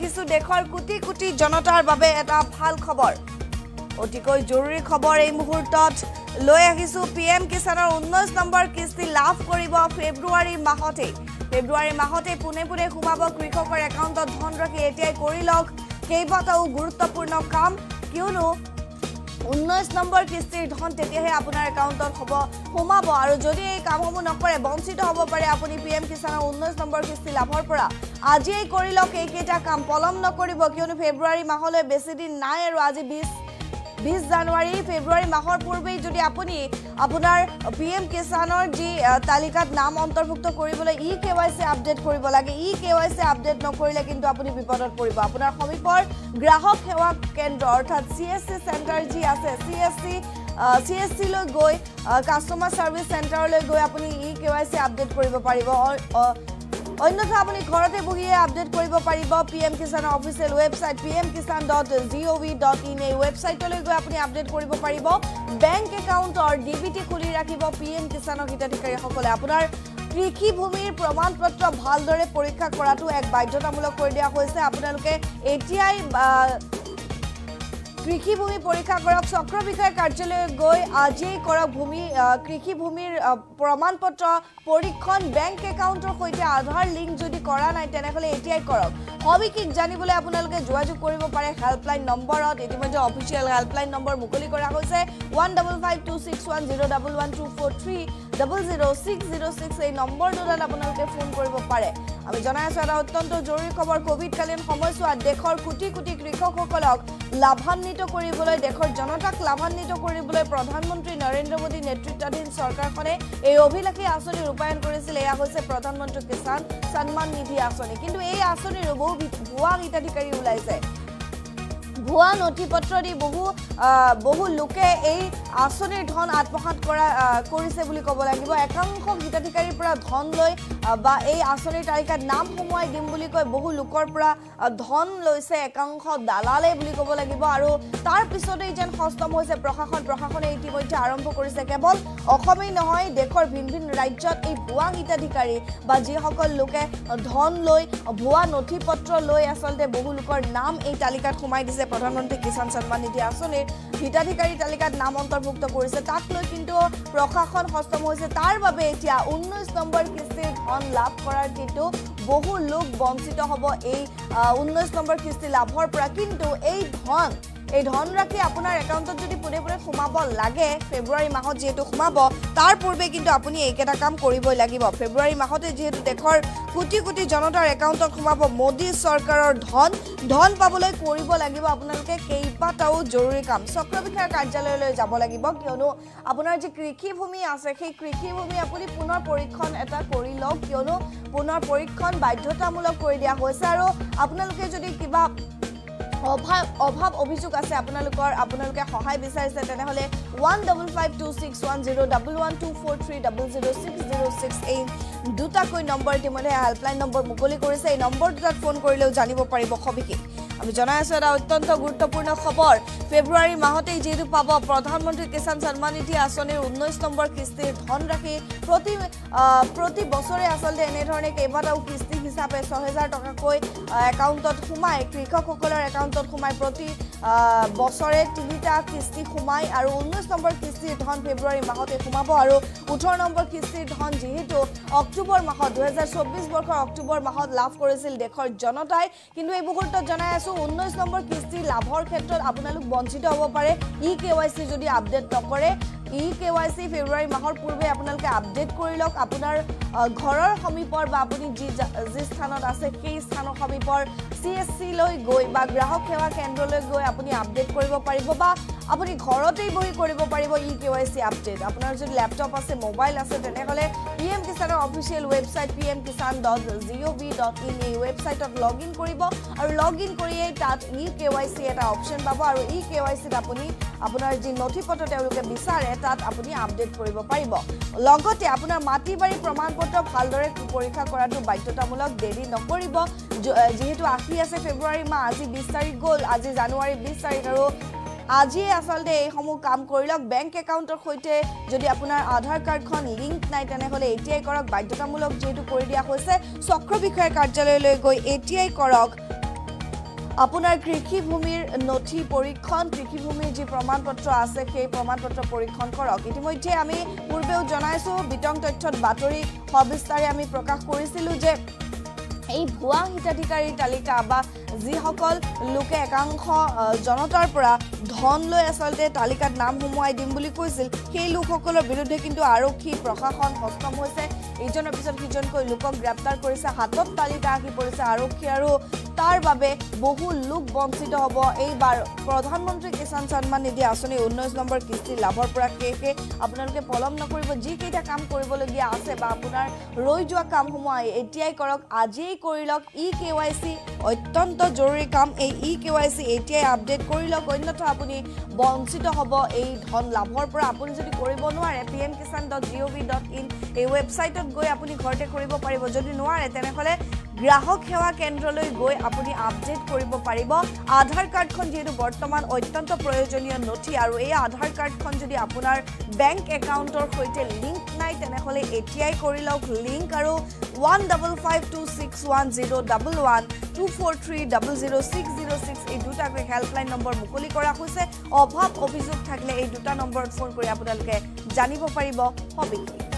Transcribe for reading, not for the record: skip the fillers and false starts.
আহিছো দেশৰ কোটি কোটি জনতাৰ বাবে এটা ভাল খবৰ। অতিকৈ জৰুৰী খবৰ এই মুহূৰ্তত লৈ আহিছো। পিএম কিষাণৰ 19 নম্বৰ কিস্তি লাভ কৰিব ফেব্ৰুৱাৰী মাহতে। ফেব্ৰুৱাৰী মাহতে পোনে পোনে সোমাব কৃষকৰ একাউণ্টত ধনৰাশি। এতিয়াই কৰি লওক কেইবাটাও গুৰুত্বপূৰ্ণ কাম, কিয়নো 19 নম্বৰ কিস্তিৰ ধন তেতিয়াহে আপোনাৰ একাউণ্টত হ'ব সোমাব। আৰু যদি এই কামসমূহ নকৰে বঞ্চিত হ'ব পাৰে আপুনি পিএম কিষাণৰ 19 নম্বৰ কিস্তি লাভৰ পৰা। আজিয়েই কৰি লওক এইকেইটা কাম, পলম নকৰিব, কিয়নো ফেব্ৰুৱাৰী মাহলৈ বেছি দিন নাই আৰু আজি 20 জানুৱাৰী। ফেব্ৰুৱাৰী মাহৰ পূৰ্বেই যদি আপুনি আপোনাৰ পিএম কিষাণৰ যি তালিকাত নাম অন্তৰ্ভুক্ত কৰিবলৈ ই কে ৱাই চি আপডেট কৰিব লাগে, ই কে ৱাই চি আপডেট নকৰিলে কিন্তু আপুনি বিপদত পৰিব। আপোনাৰ সমীপৰ গ্ৰাহক সেৱা কেন্দ্ৰ অৰ্থাৎ চি এছ চি চেণ্টাৰ যি আছে, চি এছ চিলৈ গৈ কাষ্টমাৰ ছাৰ্ভিচ চেণ্টাৰলৈ গৈ আপুনি E K Y C update কৰিব পাৰিব। অন্যথা আপুনি ঘৰতে বহিয়ে আপডেট কৰিব পাৰিব পি এম কিষাণৰ official website pmkisan.gov.in এই ৱেবছাইটলৈ গৈ আপুনি আপডেট কৰিব পাৰিব। বেংক একাউণ্টৰ ডি বি টি খুলি ৰাখিব পি এম কিষাণৰ হিতাধিকাৰীসকলে। আপোনাৰ কৃষিভূমিৰ প্ৰমাণ পত্ৰ ভালদৰে পৰীক্ষা কৰাটো এক বাধ্যতামূলক কৰি দিয়া হৈছে। আপোনালোকে এতিয়াই কৃষিভূমি পৰীক্ষা কৰক, চক্ৰ বিষয়াৰ কাৰ্যালয়লৈ গৈ আজিয়েই কৰক ভূমি কৃষিভূমিৰ প্ৰমাণ পত্ৰ পৰীক্ষণ। বেংক একাউণ্টৰ সৈতে আধাৰ লিংক যদি কৰা নাই তেনেহ'লে এতিয়াই কৰক। সবিশেষ জানিবলৈ আপোনালোকে যোগাযোগ কৰিব পাৰে হেল্পলাইন নম্বৰত। ইতিমধ্যে অফিচিয়েল হেল্পলাইন নম্বৰ মুকলি কৰা হৈছে 155261011243 00606। এই নম্বৰ দুটাত আপোনালোকে ফোন কৰিব পাৰে। আমি জনাই আছোঁ এটা অত্যন্ত জৰুৰী খবৰ। কোভিডকালীন সময়ছোৱাত দেশৰ কোটি কোটি কৃষকসকলক লাভান্বিত কৰিবলৈ, দেশৰ জনতাক লাভান্বিত কৰিবলৈ প্ৰধানমন্ত্ৰী নৰেন্দ্ৰ মোদী নেতৃত্বাধীন চৰকাৰখনে এই অভিলাষী আঁচনি ৰূপায়ণ কৰিছিল। এয়া হৈছে প্ৰধানমন্ত্ৰী কিষাণ সন্মান নিধি আঁচনি। কিন্তু এই আঁচনিৰো বহু ভুৱা হিতাধিকাৰী ওলাইছে। ভুৱা নথি পত্ৰ দি বহু বহু লোকে এই আঁচনিৰ ধন আত্মসাত কৰা কৰিছে বুলি ক'ব লাগিব। একাংশ হিতাধিকাৰীৰ পৰা ধন লৈ বা এই আঁচনিৰ তালিকাত নাম সোমোৱাই দিম বুলি কৈ বহু লোকৰ পৰা ধন লৈছে একাংশ দালালে বুলি ক'ব লাগিব। আৰু তাৰ পিছতেই যেন সষ্টম হৈছে প্ৰশাসন। প্ৰশাসনে ইতিমধ্যে আৰম্ভ কৰিছে কেৱল অসমেই নহয়, দেশৰ ভিন ভিন ৰাজ্যত এই ভুৱা হিতাধিকাৰী বা যিসকল লোকে ধন লৈ ভুৱা নথি পত্ৰ লৈ আচলতে বহু লোকৰ নাম এই তালিকাত সোমাই দিছে, প্ৰধানমন্ত্ৰী কিষাণ সন্মান নিধি আঁচনিৰ হিতাধিকাৰী তালিকাত নাম অন্তৰ্ভুক্ত কৰিছে, তাক লৈ কিন্তু প্ৰশাসন সষ্টম হৈছে। তাৰ বাবে এতিয়া 19 নম্বৰ কিস্তিৰ ধন লাভ কৰাৰ কিন্তু বহু লোক বঞ্চিত হ'ব এই 19 নম্বৰ কিস্তি লাভৰ পৰা। কিন্তু এই ধনৰাশি আপোনাৰ একাউণ্টত যদি পোনে পোনে সোমাব লাগে, ফেব্ৰুৱাৰী মাহত যিহেতু সোমাব, তাৰ পূৰ্বে কিন্তু আপুনি এইকেইটা কাম কৰিবই লাগিব। ফেব্ৰুৱাৰী মাহতে যিহেতু দেশৰ কোটি কোটি জনতাৰ একাউণ্টত সোমাব মোদী চৰকাৰৰ ধন, ধন পাবলৈ কৰিব লাগিব আপোনালোকে কেইবাটাও জৰুৰী কাম। চক্ৰ বিষয়াৰ কাৰ্যালয়লৈ যাব লাগিব, কিয়নো আপোনাৰ যি কৃষিভূমি আছে সেই কৃষিভূমি আপুনি পুনৰ পৰীক্ষণ এটা কৰি লওক, কিয়নো পুনৰ পৰীক্ষণ বাধ্যতামূলক কৰি দিয়া হৈছে। আৰু আপোনালোকে যদি কিবা অভাৱ অভিযোগ আছে আপোনালোকৰ, আপোনালোকে সহায় বিচাৰিছে, তেনেহ'লে 155261011243 00606 এই দুটাকৈ নম্বৰ ইতিমধ্যে হেল্পলাইন নম্বৰ মুকলি কৰিছে। এই নম্বৰ দুটাত ফোন কৰিলেও জানিব পাৰিব সবিশেষ। আমি জনাই আছোঁ এটা অত্যন্ত গুৰুত্বপূৰ্ণ খবৰ। ফেব্ৰুৱাৰী মাহতেই যিহেতু পাব প্ৰধানমন্ত্ৰী কিষাণ সন্মান নিধি আঁচনিৰ 19 নম্বৰ কিস্তিৰ ধনৰাশি। প্ৰতি বছৰে আচলতে এনেধৰণে কেইবাটাও কিস্তি হিচাপে 6000 টকাকৈ একাউণ্টত সোমায়, কৃষকসকলৰ একাউণ্টত সোমায়। প্ৰতি বছৰে 3টা কিস্তি সোমায় আৰু 19 নম্বৰ কিস্তিৰ ধন ফেব্ৰুৱাৰী মাহতে সোমাব। আৰু 18 নম্বৰ কিস্তিৰ ধন যিহেতু অক্টোবৰ মাহত 2024 বৰ্ষৰ অক্টোবৰ মাহত লাভ কৰিছিল দেশৰ জনতাই, কিন্তু এই মুহূৰ্তত জনাই আছোঁ 19 নম্বৰ কিস্তি লাভৰ ক্ষেত্ৰত আপোনালোক বঞ্চিত হ'ব পাৰে ই কে ৱাই চি যদি আপডেট নকৰে। ই কে ৱাই চি ফেব্ৰুৱাৰী মাহৰ পূৰ্বে আপোনালোকে আপডেট কৰি লওক। আপোনাৰ ঘৰৰ সমীপৰ বা আপুনি যি যি স্থানত আছে সেই স্থানৰ সমীপৰ চি এছ চিলৈ গৈ বা গ্ৰাহক সেৱা কেন্দ্ৰলৈ গৈ আপুনি আপডেট কৰিব পাৰিব, বা আপুনি ঘৰতেই বহি কৰিব পাৰিব E K Y C update. আপোনাৰ যদি লেপটপ আছে, মোবাইল আছে, তেনেহ'লে পি এম কিষাণৰ অফিচিয়েল ৱেবছাইট pmkisan.gov.in এই ৱেবছাইটত লগ ইন কৰিব আৰু লগ ইন কৰিয়েই তাত ই কে ৱাই চি এটা অপশ্যন পাব আৰু ই কে ৱাই চিত আপুনি আপোনাৰ যি নথি পত্ৰ তেওঁলোকে বিচাৰে তাত আপুনি আপডেট কৰিব পাৰিব। লগতে আপোনাৰ মাটি বাৰীৰ প্ৰমাণ পত্ৰ ভালদৰে পৰীক্ষা কৰাটো বাধ্যতামূলক, দেৰি নকৰিব। যিহেতু আহি আছে ফেব্ৰুৱাৰী মাহ, আজি 20 তাৰিখ গ'ল, আজি জানুৱাৰী 20 তাৰিখ, আৰু আজিয়ে আচলতে এইসমূহ কাম কৰি লওক। বেংক একাউণ্টৰ সৈতে যদি আপোনাৰ আধাৰ কাৰ্ডখন লিংক নাই তেনেহ'লে এতিয়াই কৰক, বাধ্যতামূলক যিহেতু কৰি দিয়া হৈছে। চক্ৰ বিষয়াৰ কাৰ্যালয়লৈ গৈ এতিয়াই কৰক। আপোনাৰ কৃষিভূমিৰ নথি পৰীক্ষণ, কৃষিভূমিৰ যি প্ৰমাণপত্ৰ আছে সেই প্ৰমাণপত্ৰ পৰীক্ষণ কৰক। ইতিমধ্যে আমি পূৰ্বেও জনাইছোঁ, বিতং তথ্যত বাতৰি সবিস্তাৰে আমি প্ৰকাশ কৰিছিলোঁ যে এই ভুৱা হিতাধিকাৰীৰ তালিকা বা যিসকল লোকে একাংশ জনতাৰ পৰা ধন লৈ আচলতে তালিকাত নাম সুমুৱাই দিম বুলি কৈছিল, সেই লোকসকলৰ বিৰুদ্ধে কিন্তু আৰক্ষী প্ৰশাসন সষ্টম হৈছে। ইজনৰ পিছত সিজনকৈ লোকক গ্ৰেপ্তাৰ কৰিছে, হাতত তালিকা আহি পৰিছে আৰক্ষী আৰু তাৰ বাবে বহু লোক বঞ্চিত হ'ব। এইবাৰ প্ৰধানমন্ত্ৰী কিষাণ সন্মান নিধি আঁচনি 19 নম্বৰ কিস্তিৰ লাভৰ পৰা সেয়েহে আপোনালোকে পলম নকৰিব। যিকেইটা কাম কৰিবলগীয়া আছে বা আপোনাৰ ৰৈ যোৱা কামসমূহ এতিয়াই কৰক, আজিয়েই কৰি লওক। ই কে ৱাই চি অত্যন্ত জৰুৰী কাম, এই ই কে ৱাই চি এতিয়াই আপডেট কৰি লওক, অন্যথা আপুনি বঞ্চিত হ'ব এই ধন লাভৰ পৰা। আপুনি যদি কৰিব নোৱাৰে pmkisan.gov.in এই ৱেবছাইটত গৈ আপুনি ঘৰতে কৰিব পাৰিব। যদি নোৱাৰে তেনেহ'লে গ্ৰাহক সেৱা কেন্দ্ৰলৈ গৈ আপুনি আপডেট কৰিব পাৰিব। আধাৰ কাৰ্ডখন যিহেতু বৰ্তমান অত্যন্ত প্ৰয়োজনীয় নথি আৰু এই আধাৰ কাৰ্ডখন যদি আপোনাৰ বেংক একাউণ্টৰ সৈতে লিংক নাই তেনেহ'লে এতিয়াই কৰি লওক লিংক আৰু 15526101 1, 243 00606 এই দুটাকৈ হেল্পলাইন নম্বৰ মুকলি কৰা হৈছে। অভাৱ অভিযোগ থাকিলে এই দুটা নম্বৰত ফোন কৰি আপোনালোকে জানিব পাৰিব সবিশেষ।